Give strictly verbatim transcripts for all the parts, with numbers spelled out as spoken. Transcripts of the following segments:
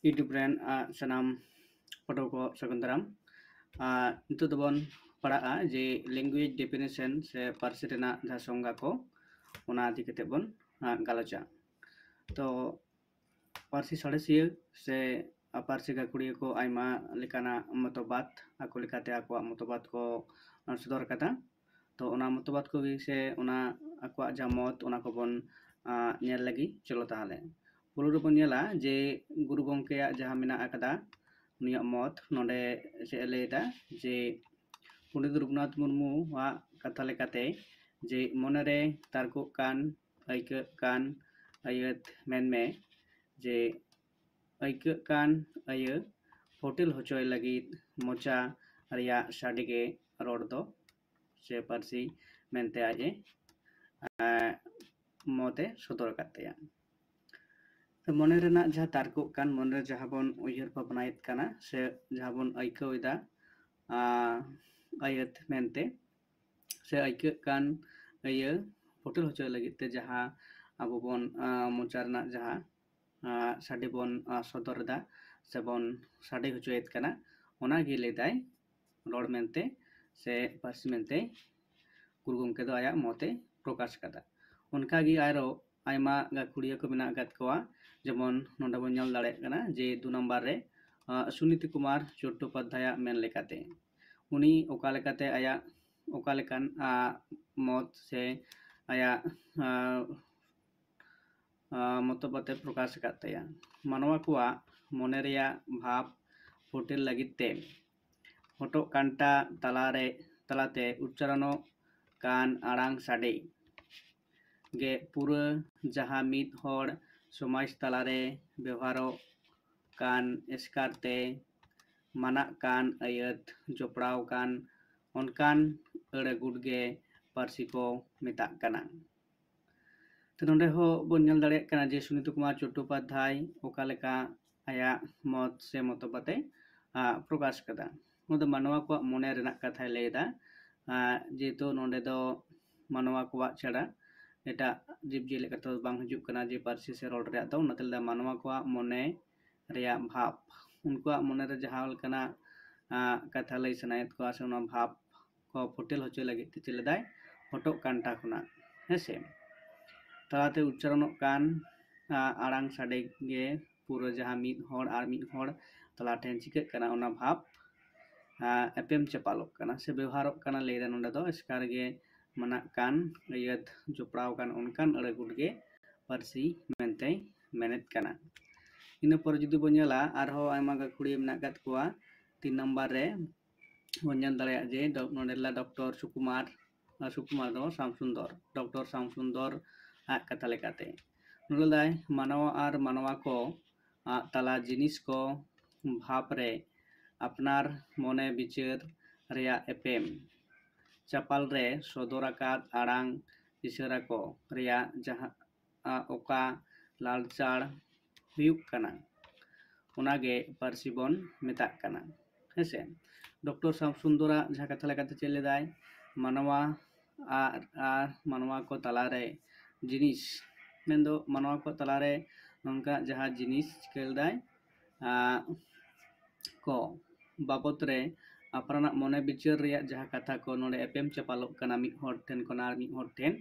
YouTube ᱨᱮᱱ ᱥᱟᱱᱟᱢ ᱯᱟᱹᱴᱷᱩᱣᱟᱹ ᱠᱚ ᱥᱟᱹᱜᱩᱱ ᱫᱟᱨᱟᱢ᱾ ᱱᱤᱛᱚᱜ ᱫᱚᱵᱚᱱ ᱯᱟᱲᱦᱟᱜᱼᱟ ᱡᱮ language definition ᱥᱮ ᱯᱟᱹᱨᱥᱤ ᱨᱮᱱᱟᱜ ᱡᱟᱦᱟᱸ ᱥᱚᱝᱜᱟ ᱠᱚ, ᱚᱱᱟ ᱤᱫᱤ ᱠᱟᱛᱮ ᱵᱚᱱ ᱜᱟᱞᱚᱪᱟ᱾ ᱛᱚ ᱯᱟᱹᱨᱥᱤ ᱥᱟᱬᱮᱥᱤᱭᱟᱹ ᱥᱮ ᱯᱟᱹᱨᱥᱤ ᱜᱟᱹᱠᱷᱩᱲᱤᱭᱟᱹ ᱠᱚ ᱟᱭᱢᱟ ᱞᱮᱠᱟᱱᱟᱜ ᱢᱚᱛᱚᱵᱟᱫ, ᱟᱠᱚ ᱞᱮᱠᱟᱛᱮ ᱟᱠᱚᱣᱟᱜ ᱢᱚᱛᱚᱵᱟᱫ ᱠᱚ ᱥᱚᱫᱚᱨ ᱠᱟᱫᱟ᱾ ᱛᱚ ᱚᱱᱟ ᱢᱚᱛᱚᱵᱟᱫ ᱠᱚᱜᱮ ᱥᱮ ᱚᱱᱟ ᱟᱠᱚᱣᱟᱜ ᱡᱟᱦᱟᱸ ᱢᱚᱛ, ᱚᱱᱟ ᱠᱚᱵᱚᱱ ᱧᱮᱞ ᱞᱟᱹᱜᱤᱫ᱾ ᱪᱚᱞᱚ ᱛᱟᱦᱚᱞᱮ ᱯᱩᱭᱞᱩ ᱨᱮᱵᱚᱱ ᱧᱮᱞᱟ ᱡᱮ ᱜᱩᱨᱩ ᱜᱚᱢᱠᱮᱭᱟᱜ ᱡᱟᱦᱟᱸ ᱢᱮᱱᱟᱜ ᱟᱠᱟᱫᱟ, ᱩᱱᱤᱭᱟᱜ ᱢᱚᱛ ᱱᱚᱰᱮ ᱪᱮᱫ ᱮ ᱞᱟᱹᱭᱫᱟ ᱡᱮ ᱯᱚᱱᱰᱤᱛ ᱨᱚᱜᱷᱩᱱᱟᱛᱷ ᱢᱩᱨᱢᱩᱣᱟᱜ ᱠᱟᱛᱷᱟ ᱞᱮᱠᱟᱛᱮ ᱡᱮ ᱢᱚᱱᱮᱨᱮ ᱛᱟᱨᱠᱚᱜ ᱠᱟᱱ, ᱟᱹᱭᱠᱟᱹᱜ ᱠᱟᱱ ᱟᱹᱭᱟᱹᱛ ᱢᱮᱱᱢᱮ, ᱡᱮ ᱟᱹᱭᱠᱟᱹᱜ ᱠᱟᱱ ᱟᱹᱭᱟᱹ ᱯᱷᱚᱴᱮᱞ ᱦᱚᱪᱚᱭ ᱞᱟᱹᱜᱤᱫ ᱢᱚᱪᱟ ᱨᱮᱭᱟᱜ ᱥᱟᱰᱮ ᱜᱮ ᱨᱚᱲ ᱫᱚ ᱥᱮ ᱯᱟᱹᱨᱥᱤ ᱢᱮᱱᱛᱮ ᱟᱡ ᱮ ᱢᱚᱛ ᱮ ᱥᱚᱫᱚᱨ ᱟᱠᱟᱫ ᱛᱟᱭᱟ᱾ ᱛᱚ ᱢᱚᱱᱮ ᱨᱮᱱᱟᱜ ᱡᱟᱦᱟᱸ ᱛᱟᱨᱠᱚᱜ ᱠᱟᱱ, ᱢᱚᱱᱮ ᱨᱮ ᱡᱟᱦᱟᱸ ᱵᱚᱱ ᱩᱭᱦᱟᱹᱨ ᱵᱷᱟᱵᱽᱱᱟᱭᱮᱫ ᱠᱟᱱᱟ ᱥᱮ ᱡᱟᱦᱟᱸ ᱵᱚᱱ ᱟᱹᱭᱠᱟᱹᱣ ᱮᱫᱟ ᱟᱹᱭᱟᱹᱛ ᱢᱮᱱᱛᱮ, ᱥᱮ ᱟᱹᱭᱠᱟᱹᱜ ᱠᱟᱱ ᱟᱹᱭᱟᱹ ᱯᱷᱚᱴᱮᱞ ᱦᱚᱪᱚᱭ ᱞᱟᱹᱜᱤᱫ ᱛᱮ ᱡᱟᱦᱟᱸ ᱟᱵᱚ ᱵᱚᱱ ᱢᱚᱪᱟ ᱨᱮᱱᱟᱜ ᱡᱟᱦᱟᱸ ᱥᱟᱰᱮ ᱵᱚᱱ ᱥᱚᱫᱚᱨ ᱮᱫᱟ ᱥᱮᱵᱚᱱ ᱥᱟᱰᱮ ᱦᱚᱪᱚᱭᱮᱫ ᱠᱟᱱᱟ, ᱚᱱᱟᱜᱮ ᱞᱟᱹᱭᱫᱟᱭ ᱨᱚᱲ ᱢᱮᱱᱛᱮ ᱥᱮ ᱯᱟᱹᱨᱥᱤ ᱢᱮᱱᱛᱮ ᱜᱩᱨᱩ ᱜᱚᱢᱠᱮ ᱫᱚ ᱟᱭᱟᱜ ᱢᱚᱛᱮ ᱯᱨᱚᱠᱟᱥ ᱟᱠᱟᱫᱟ᱾ ᱚᱱᱠᱟᱜᱮ ᱟᱨᱚ ᱟᱭᱢᱟ ᱜᱟᱹᱠᱷᱩᱲᱤᱭᱟᱹ ᱠᱚ ᱢᱮᱱᱟᱜ ᱟᱠᱟᱫ ᱠᱚᱣᱟ, ᱡᱮᱢᱚᱱ ᱱᱚᱰᱮ ᱵᱚᱱ ᱧᱮᱞ ᱫᱟᱲᱮᱭᱟᱜ ᱠᱟᱱᱟ ᱡᱮ ᱫᱩ ᱱᱟᱢᱵᱟᱨ ᱨᱮ ᱥᱩᱱᱤᱛᱤ ᱠᱩᱢᱟᱨ ᱪᱚᱴᱴᱳᱯᱟᱫᱽᱫᱷᱟᱭᱟᱜ ᱢᱮᱱ ᱞᱮᱠᱟᱛᱮ, ᱩᱱᱤ ᱚᱠᱟ ᱞᱮᱠᱟᱛᱮ ᱟᱭᱟᱜ ᱚᱠᱟ ᱞᱮᱠᱟᱱ ᱢᱚᱛ ᱥᱮ ᱟᱭᱟᱜ ᱢᱚᱛᱚᱵᱟᱫ ᱮ ᱯᱨᱚᱠᱟᱥ ᱟᱠᱟᱫ ᱛᱟᱭᱟ᱾ ᱢᱟᱱᱣᱟ ᱠᱚᱣᱟᱜ ᱢᱚᱱᱮ ᱨᱮᱭᱟᱜ ᱵᱷᱟᱵᱽ ᱯᱷᱩᱴᱮᱞ ᱞᱟᱹᱜᱤᱫ ᱛᱮ ᱦᱚᱴᱚᱜ ᱠᱟᱱᱴᱟ ᱛᱟᱞᱟᱨᱮ ᱛᱟᱞᱟᱛᱮ ᱩᱪᱪᱟᱨᱚᱱᱚᱜ ᱠᱟᱱ ᱟᱲᱟᱝ ᱥᱟᱰᱮ ᱜᱮ ᱯᱩᱨᱟᱹ ᱡᱟᱦᱟᱸ ᱢᱤᱫ ᱦᱚᱲ ᱥᱚᱢᱟᱡᱽ ᱛᱟᱞᱟᱨᱮ ᱵᱮᱣᱦᱟᱨᱚᱜ ᱠᱟᱱ ᱮᱥᱠᱟᱨ ᱛᱮ ᱢᱟᱱᱟᱜ ᱠᱟᱱ ᱟᱹᱭᱟᱹᱛ ᱡᱚᱯᱲᱟᱣ ᱠᱟᱱ ᱚᱱᱠᱟᱱ ᱟᱹᱲᱟᱹ ᱜᱩᱴ ᱜᱮ ᱯᱟᱹᱨᱥᱤ ᱠᱚ ᱢᱮᱛᱟᱜ ᱠᱟᱱᱟ᱾ ᱛᱚ ᱱᱚᱰᱮ ᱦᱚᱸ ᱵᱚᱱ ᱧᱮᱞ ᱫᱟᱲᱮᱭᱟᱜ ᱠᱟᱱᱟ ᱡᱮ ᱥᱩᱱᱤᱛ ᱠᱩᱢᱟᱨ ᱪᱚᱴᱴᱳᱯᱟᱫᱽᱫᱷᱟᱭ ᱚᱠᱟ ᱞᱮᱠᱟ ᱟᱭᱟᱜ ᱢᱚᱛ ᱥᱮ ᱢᱚᱛᱚᱵᱟᱛ ᱮ ᱯᱨᱚᱠᱟᱥ ᱠᱟᱫᱟ᱾ ᱱᱚᱣᱟ ᱫᱚ ᱢᱟᱱᱣᱟ ᱠᱚᱣᱟᱜ ᱢᱚᱱᱮ ᱨᱮᱱᱟᱜ ᱠᱟᱛᱷᱟᱭ ᱞᱟᱹᱭ ᱮᱫᱟ᱾ ᱡᱮᱦᱮᱛᱩ ᱱᱚᱰᱮ ᱫᱚ ᱢᱟᱱᱣᱟ ᱠᱚᱣᱟᱜ ᱪᱷᱟᱲᱟ ᱮᱴᱟᱜ ᱡᱤᱵᱽᱼᱡᱤᱭᱟᱹᱞᱤ ᱠᱟᱛᱷᱟ ᱫᱚ ᱵᱟᱝ ᱦᱤᱡᱩᱜ ᱠᱟᱱᱟ ᱡᱮ ᱯᱟᱹᱨᱥᱤ ᱥᱮ ᱨᱚᱲ ᱨᱮᱭᱟᱜ ᱫᱚ, ᱚᱱᱟᱛᱮ ᱞᱟᱹᱭ ᱮᱫᱟ ᱢᱟᱱᱣᱟ ᱠᱚᱣᱟᱜ ᱢᱚᱱᱮ ᱨᱮᱭᱟᱜ ᱵᱷᱟᱵᱽ, ᱩᱱᱠᱩᱣᱟᱜ ᱢᱚᱱᱮᱨᱮ ᱡᱟᱦᱟᱸ ᱞᱮᱠᱟᱱᱟᱜ ᱠᱟᱛᱷᱟ ᱞᱟᱹᱭ ᱥᱟᱱᱟᱭᱮᱫ ᱠᱚᱣᱟ ᱥᱮ ᱚᱱᱟ ᱵᱷᱟᱵᱽ ᱠᱚ ᱯᱷᱩᱴᱮᱞ ᱦᱚᱪᱚᱭ ᱞᱟᱹᱜᱤᱫ ᱛᱮ ᱪᱮᱫ ᱞᱮᱫᱟᱭ? ᱦᱚᱴᱚᱜ ᱠᱟᱱᱴᱷᱟ ᱠᱷᱚᱱᱟᱜ, ᱦᱮᱸᱥᱮ? ᱛᱟᱞᱟᱛᱮ ᱩᱪᱪᱟᱨᱚᱱᱚᱜ ᱠᱟᱱ ᱟᱲᱟᱝ ᱥᱟᱰᱮ ᱜᱮ ᱯᱩᱨᱟᱹ ᱡᱟᱦᱟᱸ ᱢᱤᱫ ᱦᱚᱲ ᱟᱨ ᱢᱤᱫ ᱦᱚᱲ ᱛᱟᱞᱟ ᱴᱷᱮᱱ ᱪᱤᱠᱟᱹᱜ ᱠᱟᱱᱟ, ᱚᱱᱟ ᱵᱷᱟᱵᱽ ᱮᱯᱮᱢ ᱪᱟᱯᱟᱞᱚᱜ ᱠᱟᱱᱟ ᱥᱮ ᱵᱮᱣᱦᱟᱨᱚᱜ ᱠᱟᱱᱟ᱾ ᱞᱟᱹᱭ ᱫᱟ ᱱᱚᱰᱮ ᱫᱚ ᱮᱥᱠᱟᱨ ᱜᱮ ᱢᱟᱱᱟᱜ ᱠᱟᱱ, ᱟᱹᱭᱟᱹᱛ ᱡᱚᱯᱲᱟᱣ ᱠᱟᱱ ᱚᱱᱠᱟᱱ ᱟᱹᱲᱟᱹ ᱜᱩᱴ ᱜᱮ ᱯᱟᱹᱨᱥᱤ ᱢᱮᱱᱛᱮᱭ ᱢᱮᱱᱮᱫ ᱠᱟᱱᱟ᱾ ᱤᱱᱟᱹ ᱯᱚᱨᱮ ᱡᱩᱫᱤ ᱵᱚᱱ ᱧᱮᱞᱟ, ᱟᱨᱦᱚᱸ ᱟᱭᱢᱟ ᱜᱟᱹᱠᱷᱩᱲᱤᱭᱟᱹ ᱢᱮᱱᱟᱜ ᱟᱠᱟᱫ ᱠᱚᱣᱟ᱾ ᱛᱤᱱ ᱱᱟᱢᱵᱟᱨ ᱨᱮ ᱵᱚᱱ ᱧᱮᱞ ᱫᱟᱲᱮᱭᱟᱜᱼᱟ ᱡᱮ ᱱᱚᱰᱮ ᱞᱟ ᱰᱚᱠᱴᱚᱨ ᱥᱩᱠᱩᱢᱟᱨ, ᱥᱩᱠᱩᱢᱟᱨ ᱫᱚ ᱥᱟᱢᱥᱩᱱᱫᱚᱨ, ᱰᱚᱠᱴᱚᱨ ᱥᱟᱢᱥᱩᱱᱫᱚᱨ ᱟᱜ ᱠᱟᱛᱷᱟ ᱞᱮᱠᱟᱛᱮ ᱱᱚᱰᱮ ᱞᱟᱹᱭ ᱢᱟᱱᱣᱟ ᱟᱨ ᱢᱟᱱᱣᱟ ᱠᱚ ᱟᱜ ᱛᱟᱞᱟ ᱡᱤᱱᱤᱥ ᱠᱚ ᱵᱷᱟᱵᱽ ᱨᱮ ᱟᱯᱱᱟᱨ ᱢᱚᱱᱮ ᱵᱤᱪᱟᱹᱨ ᱨᱮᱭᱟᱜ ᱮᱯᱮᱢ ᱪᱟᱯᱟᱞ ᱨᱮ ᱥᱚᱫᱚᱨ ᱟᱠᱟᱫ ᱟᱲᱟᱝ ᱤᱥᱟᱹᱨᱟ ᱠᱚ ᱨᱮᱭᱟᱜ ᱡᱟᱦᱟᱸ ᱚᱠᱟ ᱞᱟᱲᱪᱟᱲ ᱦᱩᱭᱩᱜ ᱠᱟᱱᱟ, ᱚᱱᱟᱜᱮ ᱯᱟᱹᱨᱥᱤ ᱵᱚᱱ ᱢᱮᱛᱟᱜ ᱠᱟᱱᱟ᱾ ᱦᱮᱸᱥᱮ, ᱰᱚᱠᱴᱚᱨ ᱥᱟᱢᱥᱩᱱᱫᱚᱨᱟᱜ ᱡᱟᱦᱟᱸ ᱠᱟᱛᱷᱟ ᱞᱮᱠᱟᱛᱮ ᱪᱮᱫ ᱞᱮᱫᱟᱭ, ᱢᱟᱱᱣᱟ ᱟᱨ, ᱟᱨ ᱢᱟᱱᱣᱟ ᱠᱚ ᱛᱟᱞᱟᱨᱮ ᱡᱤᱱᱤᱥ, ᱢᱮᱱᱫᱚ ᱢᱟᱱᱣᱟ ᱠᱚ ᱛᱟᱞᱟᱨᱮ ᱱᱚᱝᱠᱟ ᱡᱟᱦᱟᱸ ᱡᱤᱱᱤᱥ ᱪᱤᱠᱟᱹ ᱞᱮᱫᱟᱭ, ᱟᱜ, ᱠᱚ ᱵᱟᱵᱚᱛ ᱨᱮ ᱟᱯᱱᱟᱨᱟᱜ ᱢᱚᱱᱮ ᱵᱤᱪᱟᱹᱨ ᱨᱮᱭᱟᱜ ᱡᱟᱦᱟᱸ ᱠᱟᱛᱷᱟ ᱠᱚ ᱱᱚᱰᱮ ᱮᱯᱮᱢ ᱪᱟᱯᱟᱞᱚᱜ ᱠᱟᱱᱟ ᱢᱤᱫ ᱦᱚᱲ ᱴᱷᱮᱱ ᱠᱷᱚᱱ ᱟᱨ ᱢᱤᱫ ᱦᱚᱲ ᱴᱷᱮᱱ,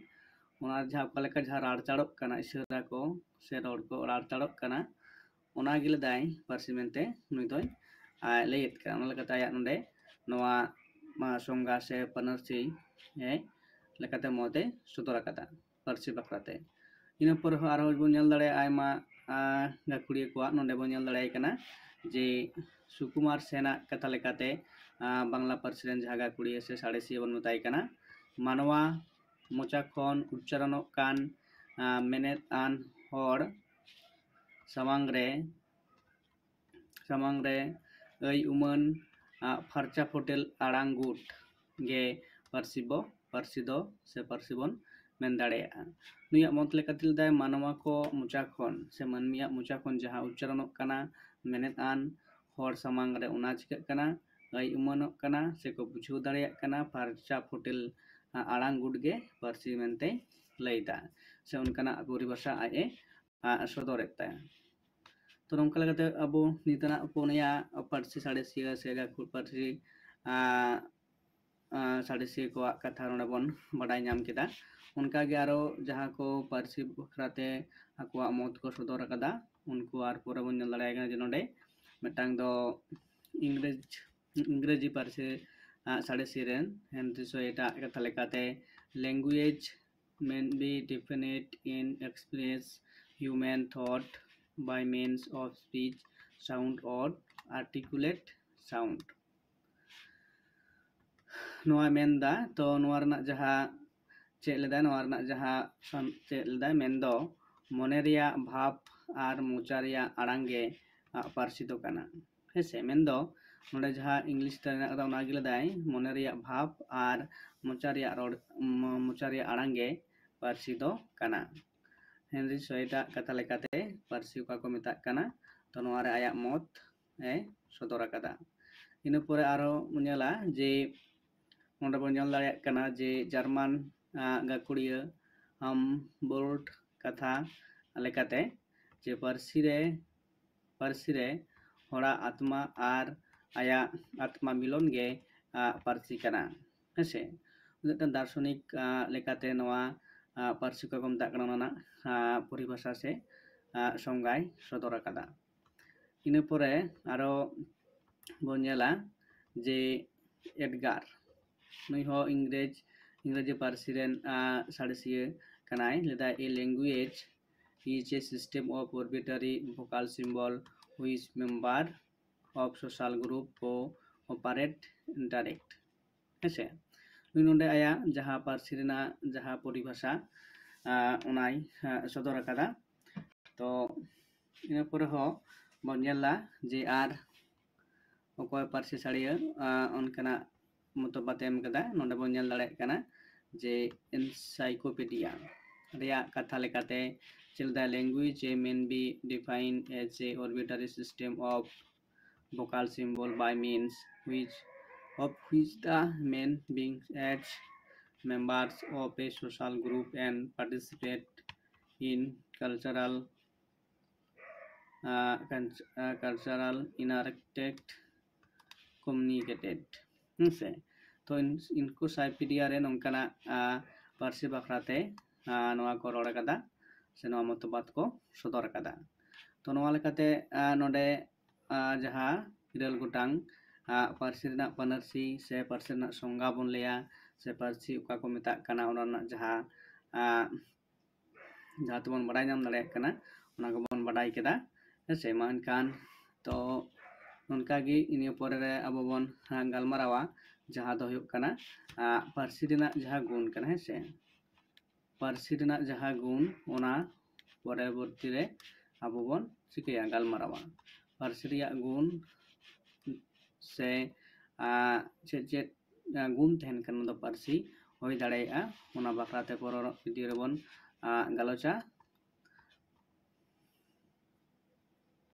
ᱚᱱᱟ ᱡᱟᱦᱟᱸ ᱚᱠᱟ ᱞᱮᱠᱟ ᱡᱟᱦᱟᱸ ᱨᱟᱲᱪᱟᱲᱚᱜ ᱠᱟᱱᱟ, ᱤᱥᱟᱹᱨᱟ ᱠᱚ ᱥᱮ ᱨᱚᱲ ᱠᱚ ᱨᱟᱲᱪᱟᱲᱚᱜ ᱠᱟᱱᱟ, ᱚᱱᱟ ᱜᱮ ᱞᱮᱫᱟᱭ ᱯᱟᱹᱨᱥᱤ ᱢᱮᱱᱛᱮ ᱱᱩᱭ ᱫᱚᱭ, ᱟᱭ, ᱞᱟᱹᱭᱮᱫ ᱠᱟᱱᱟ᱾ ᱚᱱᱟ ᱞᱮᱠᱟᱛᱮ ᱟᱭᱟᱜ ᱱᱚᱰᱮ ᱱᱚᱣᱟ, ᱢᱟ, ᱥᱚᱝᱜᱟ ᱥᱮ ᱯᱟᱹᱱᱟᱹᱨᱥᱤ, ᱮ, ᱞᱮᱠᱟᱛᱮ ᱢᱚᱛᱮ ᱥᱚᱫᱚᱨ ᱟᱠᱟᱫᱟ ᱯᱟᱹᱨᱥᱤ ᱵᱟᱠᱷᱨᱟᱛᱮ᱾ ᱤᱱᱟᱹ ᱯᱚᱨᱮ ᱦᱚᱸ ᱟᱨᱦᱚᱸ ᱵᱚᱱ ᱧᱮᱞ ᱫᱟᱲᱮᱭᱟᱜᱼᱟ ᱟᱭᱢᱟ, ᱟ, ᱜᱟᱹᱠᱷᱩᱲᱤᱭᱟᱹ ᱠᱚᱣᱟᱜ᱾ ᱱᱚᱰᱮ ᱵᱚᱱ ᱧᱮᱞ ᱫᱟᱲᱮᱭᱟᱭ ᱠᱟᱱᱟ ᱡᱮ ᱥᱩᱠᱩᱢᱟᱨ ᱥᱮᱱᱟᱜ ᱠᱟᱛᱷᱟ ᱞᱮᱠᱟᱛᱮ, ᱟ, ᱵᱟᱝᱞᱟ ᱯᱟᱹᱨᱥᱤ ᱨᱮᱱ ᱡᱟᱦᱟᱸ ᱜᱟᱹᱠᱷᱩᱲᱤᱭᱟᱹ ᱥᱮ ᱥᱟᱬᱮᱥᱤᱭᱟᱹ ᱵᱚᱱ ᱢᱮᱛᱟᱭ ᱠᱟᱱᱟ, ᱢᱟᱱᱣᱟ ᱢᱚᱪᱟ ᱠᱷᱚᱱ ᱩᱪᱪᱟᱨᱚᱱᱚᱜ ᱠᱟᱱ, ᱟ, ᱢᱮᱱᱮᱫ ᱟᱱ ᱦᱚᱲ ᱥᱟᱢᱟᱝ ᱨᱮ, ᱥᱟᱢᱟᱝ ᱨᱮ ᱟᱹᱭ ᱩᱢᱟᱹᱱ, ᱟ, ᱯᱷᱟᱨᱪᱟ ᱯᱷᱚᱴᱮᱞ ᱟᱲᱟᱝ ᱜᱩᱴ ᱜᱮ ᱯᱟᱹᱨᱥᱤ ᱵᱚ, ᱯᱟᱹᱨᱥᱤ ᱫᱚ ᱥᱮ ᱯᱟᱹᱨᱥᱤ ᱵᱚᱱ ᱢᱮᱱ ᱫᱟᱲᱮᱭᱟᱜᱼᱟ᱾ ᱱᱩᱭᱟᱜ ᱢᱚᱛ ᱞᱮᱠᱟᱛᱮ ᱞᱮᱫᱟᱭ, ᱢᱟᱱᱣᱟ ᱠᱚ ᱢᱚᱪᱟ ᱠᱷᱚᱱ ᱥᱮ ᱢᱟᱹᱱᱢᱤᱭᱟᱜ ᱢᱚᱪᱟ ᱠᱷᱚᱱ ᱡᱟᱦᱟᱸ ᱩᱪᱪᱟᱨᱚᱱᱚᱜ ᱠᱟᱱᱟ ᱢᱮᱱᱮᱫ ᱟᱱ ᱦᱚᱲ ᱥᱟᱢᱟᱝ ᱨᱮ, ᱚᱱᱟ ᱪᱤᱠᱟᱹᱜ ᱠᱟᱱᱟ? ᱟᱹᱭ ᱩᱢᱟᱹᱱᱚᱜ ᱠᱟᱱᱟ ᱥᱮᱠᱚ ᱵᱩᱡᱷᱟᱹᱣ ᱫᱟᱲᱮᱭᱟᱜ ᱠᱟᱱᱟ ᱯᱷᱟᱨᱪᱟ ᱯᱷᱚᱴᱮᱞ, ᱟ, ᱟᱲᱟᱝ ᱜᱩᱴ ᱜᱮ ᱯᱟᱹᱨᱥᱤ ᱢᱮᱱᱛᱮ ᱞᱟᱹᱭᱫᱟ, ᱥᱮ ᱚᱱᱠᱟᱱᱟᱜ ᱯᱚᱨᱤᱵᱷᱟᱥᱟ ᱟᱡ ᱮ, ᱟ, ᱥᱚᱫᱚᱨᱮᱫ ᱛᱟᱭᱟ᱾ ᱛᱚ ᱱᱚᱝᱠᱟ ᱞᱮᱠᱟᱛᱮ ᱟᱵᱚ ᱱᱤᱛᱚᱜ ᱯᱩᱱᱭᱟ ᱯᱟᱹᱨᱥᱤ ᱥᱟᱬᱮᱥᱤᱭᱟᱹ ᱥᱮ ᱜᱟᱹᱠᱷᱩᱲ ᱯᱟᱹᱨᱥᱤ ᱟᱸ, ᱟᱸ, ᱥᱟᱬᱮᱥᱤᱭᱟᱹ ᱠᱚᱣᱟᱜ ᱠᱟᱛᱷᱟ ᱱᱚᱰᱮ ᱵᱚᱱ ᱵᱟᱰᱟᱭ ᱧᱟᱢ ᱠᱮᱫᱟ᱾ ᱚᱱᱠᱟᱜᱮ ᱟᱨᱚ ᱡᱟᱦᱟᱸ ᱠᱚ ᱯᱟᱹᱨᱥᱤ ᱵᱟᱠᱷᱨᱟᱛᱮ ᱟᱠᱚᱣᱟᱜ ᱢᱚᱛ ᱠᱚ ᱥᱚᱫᱚᱨ ᱟᱠᱟᱫᱟ, ᱩᱱᱠᱩ ᱟᱨ ᱯᱚᱨᱮ ᱵᱚᱱ ᱧᱮᱞ ᱫᱟᱲᱮᱭᱟᱜ ᱠᱟᱱᱟ ᱡᱮ ᱱᱚᱰᱮ ᱢᱤᱫᱴᱟᱝ ᱫᱚ ᱤᱝᱨᱮᱡᱽ ᱤᱝᱨᱮᱡᱤ ᱯᱟᱹᱨᱥᱤ ᱟᱸ, ᱥᱟᱬᱮᱥᱤᱭᱟᱹ ᱨᱮᱱ ᱦᱮᱱᱨᱤ ᱥᱚᱭᱮᱴᱟᱜ ᱠᱟᱛᱷᱟ ᱞᱮᱠᱟᱛᱮ, language may be defined in express human thought by means of speech, sound or articulate sound. ᱱᱚᱣᱟ ᱢᱮᱱᱫᱟ, ᱛᱚ ᱱᱚᱣᱟ ᱨᱮᱱᱟᱜ ᱡᱟᱦᱟᱸ ᱪᱮᱫ ᱞᱮᱫᱟᱭ, ᱱᱚᱣᱟ ᱨᱮᱱᱟᱜ ᱡᱟᱦᱟᱸ ᱥᱟᱱ-, ᱪᱮᱫ ᱞᱮᱫᱟᱭ, ᱢᱮᱱᱫᱚ ᱢᱚᱱᱮ ᱨᱮᱭᱟᱜ ᱵᱷᱟᱵᱽ ᱟᱨ ᱢᱚᱪᱟ ᱨᱮᱭᱟᱜ ᱟᱲᱟᱝ ᱜᱮ ᱟᱜ ᱯᱟᱹᱨᱥᱤ ᱫᱚ ᱠᱟᱱᱟ᱾ ᱦᱮᱸ ᱥᱮ? ᱢᱮᱱᱫᱚ ᱱᱚᱰᱮ ᱡᱟᱦᱟᱸ ᱤᱝᱞᱤᱥ ᱛᱮ ᱢᱮᱱᱟᱜ ᱠᱟᱫᱟ, ᱚᱱᱟᱜᱮ ᱞᱮᱫᱟᱭ, ᱢᱚᱱᱮ ᱨᱮᱭᱟᱜ ᱵᱷᱟᱵᱽ ᱟᱨ ᱢᱚᱪᱟ ᱨᱮᱭᱟᱜ ᱨᱚᱲ, ᱢᱚ-, ᱢᱚᱪᱟ ᱨᱮᱭᱟᱜ ᱟᱲᱟᱝ ᱜᱮ ᱯᱟᱹᱨᱥᱤ ᱫᱚ ᱠᱟᱱᱟ᱾ ᱦᱮᱱᱨᱤ ᱥᱚᱭᱮᱴᱟᱜ ᱠᱟᱛᱷᱟ ᱞᱮᱠᱟᱛᱮ ᱯᱟᱹᱨᱥᱤ ᱚᱠᱟ ᱠᱚ ᱢᱮᱛᱟᱜ ᱠᱟᱱᱟ, ᱛᱚ ᱱᱚᱣᱟ ᱨᱮ ᱟᱭᱟᱜ ᱢᱚᱛ ᱮ ᱥᱚᱫᱚᱨ ᱟᱠᱟᱫᱟ᱾ ᱤᱱᱟᱹ ᱯᱚᱨᱮ ᱟᱨᱚ ᱧᱮᱞᱟ ᱡᱮ ᱱᱚᱰᱮ ᱵᱚᱱ ᱧᱮᱞ ᱫᱟᱲᱮᱭᱟᱜ ᱠᱟᱱᱟ ᱡᱮ ᱡᱟᱨᱢᱟᱱ, ᱟᱸ, ᱜᱟᱹᱠᱷᱩᱲᱤᱭᱟᱹ ᱦᱟᱢᱵᱳᱞᱴ ᱠᱟᱛᱷᱟ ᱞᱮᱠᱟᱛᱮ ᱡᱮ ᱯᱟᱹᱨᱥᱤ ᱨᱮ, ᱯᱟᱹᱨᱥᱤ ᱨᱮ ᱦᱚᱲᱟᱜ ᱟᱛᱢᱟ ᱟᱨ ᱟᱭᱟᱜ ᱟᱛᱢᱟ ᱢᱤᱞᱚᱱ ᱜᱮ, ᱟᱸ, ᱯᱟᱹᱨᱥᱤ ᱠᱟᱱᱟ᱾ ᱦᱮᱸᱥᱮ? ᱢᱤᱫᱴᱟᱝ ᱫᱟᱨᱥᱚᱱᱤᱠ, ᱟᱸ, ᱞᱮᱠᱟᱛᱮ ᱱᱚᱣᱟ, ᱟᱸ, ᱯᱟᱹᱨᱥᱤ ᱚᱠᱟ ᱠᱚ ᱢᱮᱛᱟᱜ ᱠᱟᱱᱟ, ᱚᱱᱟ ᱨᱮᱱᱟᱜ, ᱟᱸ, ᱯᱚᱨᱤᱵᱷᱟᱥᱟ ᱥᱮ, ᱟᱸ, ᱥᱚᱝᱜᱟᱭ ᱥᱚᱫᱚᱨ ᱟᱠᱟᱫᱟ᱾ ᱤᱱᱟᱹ ᱯᱚᱨᱮ ᱟᱨᱚ ᱵᱚᱱ ᱧᱮᱞᱟ ᱡᱮ ᱮᱰᱜᱟᱨ, ᱱᱩᱭ ᱦᱚᱸ ᱤᱝᱨᱮᱡᱽ, ᱤᱝᱨᱮᱡᱤ ᱯᱟᱹᱨᱥᱤ ᱨᱮᱱ, ᱟᱸ, ᱥᱟᱬᱮᱥᱤᱭᱟᱹ ᱠᱟᱱᱟᱭ᱾ ᱞᱮᱫᱟᱭ, "A language is a system of arbitrary vocal symbol which member of social group co-operate direct." ᱦᱮᱸᱥᱮ? ᱱᱩᱭ ᱱᱚᱰᱮ ᱟᱭᱟᱜ ᱡᱟᱦᱟᱸ ᱯᱟᱹᱨᱥᱤ ᱨᱮᱱᱟᱜ ᱡᱟᱦᱟᱸ ᱯᱚᱨᱤᱵᱷᱟᱥᱟ, ᱟᱸ, ᱚᱱᱟᱭ, ᱟᱸ, ᱥᱚᱫᱚᱨ ᱟᱠᱟᱫᱟ᱾ ᱛᱚ ᱤᱱᱟᱹ ᱯᱚᱨᱮ ᱦᱚᱸ ᱵᱚᱱ ᱧᱮᱞᱟ ᱡᱮ ᱟᱨ ᱚᱠᱚᱭ ᱯᱟᱹᱨᱥᱤ ᱥᱟᱹᱲᱤᱭᱟᱹ, ᱟᱸ, ᱚᱱᱠᱟᱱᱟᱜ ᱢᱚᱛᱚᱵᱟᱛ ᱮ ᱮᱢ ᱠᱟᱫᱟ᱾ ᱱᱚᱰᱮ ᱵᱚᱱ ᱧᱮᱞ ᱫᱟᱲᱮᱭᱟᱜ ᱠᱟᱱᱟ ᱡᱮ encyclopedia ᱨᱮᱭᱟᱜ ᱠᱟᱛᱷᱟ ᱞᱮᱠᱟᱛᱮ ᱪᱮᱫ ᱞᱮᱠᱟ, "Language may be defined as a arbitrary system of vocal symbol by means which, of which the main being as members of a social group and participate in cultural cultural inactive communicated ᱦᱮᱸ ᱥᱮ᱾ ᱛᱚ encyclopedia ᱨᱮ ᱱᱚᱝᱠᱟᱱᱟᱜ ᱯᱟᱹᱨᱥᱤ ᱵᱟᱠᱷᱨᱟ ᱛᱮ ᱱᱚᱣᱟ ᱠᱚ ᱨᱚᱲ ᱟᱠᱟᱫᱟ ᱥᱮ ᱱᱚᱣᱟ ᱢᱚᱛᱚᱵᱟᱫ ᱠᱚ ᱥᱚᱫᱚᱨ ᱟᱠᱟᱫᱟ᱾ ᱛᱚ ᱱᱚᱣᱟ ᱞᱮᱠᱟᱛᱮ ᱱᱚᱰᱮ ᱡᱟᱦᱟᱸ ᱤᱨᱟᱹᱞ ᱜᱚᱴᱟᱝ ᱯᱟᱹᱨᱥᱤ ᱨᱮᱱᱟᱜ ᱯᱟᱹᱱᱟᱹᱨᱥᱤ ᱥᱮ ᱯᱟᱹᱨᱥᱤ ᱨᱮᱱᱟᱜ ᱥᱚᱝᱜᱟ ᱵᱚᱱ ᱞᱟᱹᱭᱟ ᱥᱮ ᱯᱟᱹᱨᱥᱤ ᱚᱠᱟ ᱠᱚ ᱢᱮᱛᱟᱜ ᱠᱟᱱᱟ, ᱚᱱᱟ ᱨᱮᱱᱟᱜ ᱡᱟᱦᱟᱸ ᱡᱟᱦᱟᱸ ᱛᱮᱵᱚᱱ ᱵᱟᱰᱟᱭ ᱧᱟᱢ ᱫᱟᱲᱮᱭᱟᱜ ᱠᱟᱱᱟ, ᱚᱱᱟ ᱠᱚᱵᱚᱱ ᱵᱟᱰᱟᱭ ᱠᱮᱫᱟ ᱦᱮᱸ ᱥᱮ᱾ ᱢᱟ ᱮᱱᱠᱷᱟᱱ ᱛᱚ ᱚᱱᱠᱟᱜᱮ ᱤᱱᱟᱹ ᱯᱚᱨᱮ ᱨᱮ ᱟᱵᱚ ᱵᱚᱱ ᱜᱟᱞᱢᱟᱨᱟᱣᱟ ᱡᱟᱦᱟᱸ ᱫᱚ ᱦᱩᱭᱩᱜ ᱠᱟᱱᱟ ᱯᱟᱹᱨᱥᱤ ᱨᱮᱱᱟᱜ ᱡᱟᱦᱟᱸ ᱜᱩᱱ ᱠᱟᱱᱟ ᱦᱮᱸ ᱥᱮ᱾ ᱯᱟᱹᱨᱥᱤ ᱨᱮᱱᱟᱜ ᱡᱟᱦᱟᱸ ᱜᱩᱱ, ᱚᱱᱟ ᱯᱚᱨᱚᱵᱚᱨᱛᱤ ᱨᱮ ᱟᱵᱚ ᱵᱚᱱ ᱪᱤᱠᱟᱹᱭᱟ, ᱜᱟᱞᱢᱟᱨᱟᱣᱟ᱾ ᱯᱟᱹᱨᱥᱤ ᱨᱮᱭᱟᱜ ᱜᱩᱱ ᱥᱮ ᱪᱮᱫ ᱪᱮᱫ ᱜᱩᱱ ᱛᱟᱦᱮᱱ ᱠᱟᱱᱟ ᱫᱚ ᱯᱟᱹᱨᱥᱤ ᱦᱩᱭ ᱫᱟᱲᱮᱭᱟᱜᱼᱟ, ᱚᱱᱟ ᱵᱟᱠᱷᱨᱟ ᱛᱮ ᱯᱚᱨᱚᱵᱚᱨᱛᱤ ᱨᱮᱵᱚᱱ ᱜᱟᱞᱚᱪᱟ᱾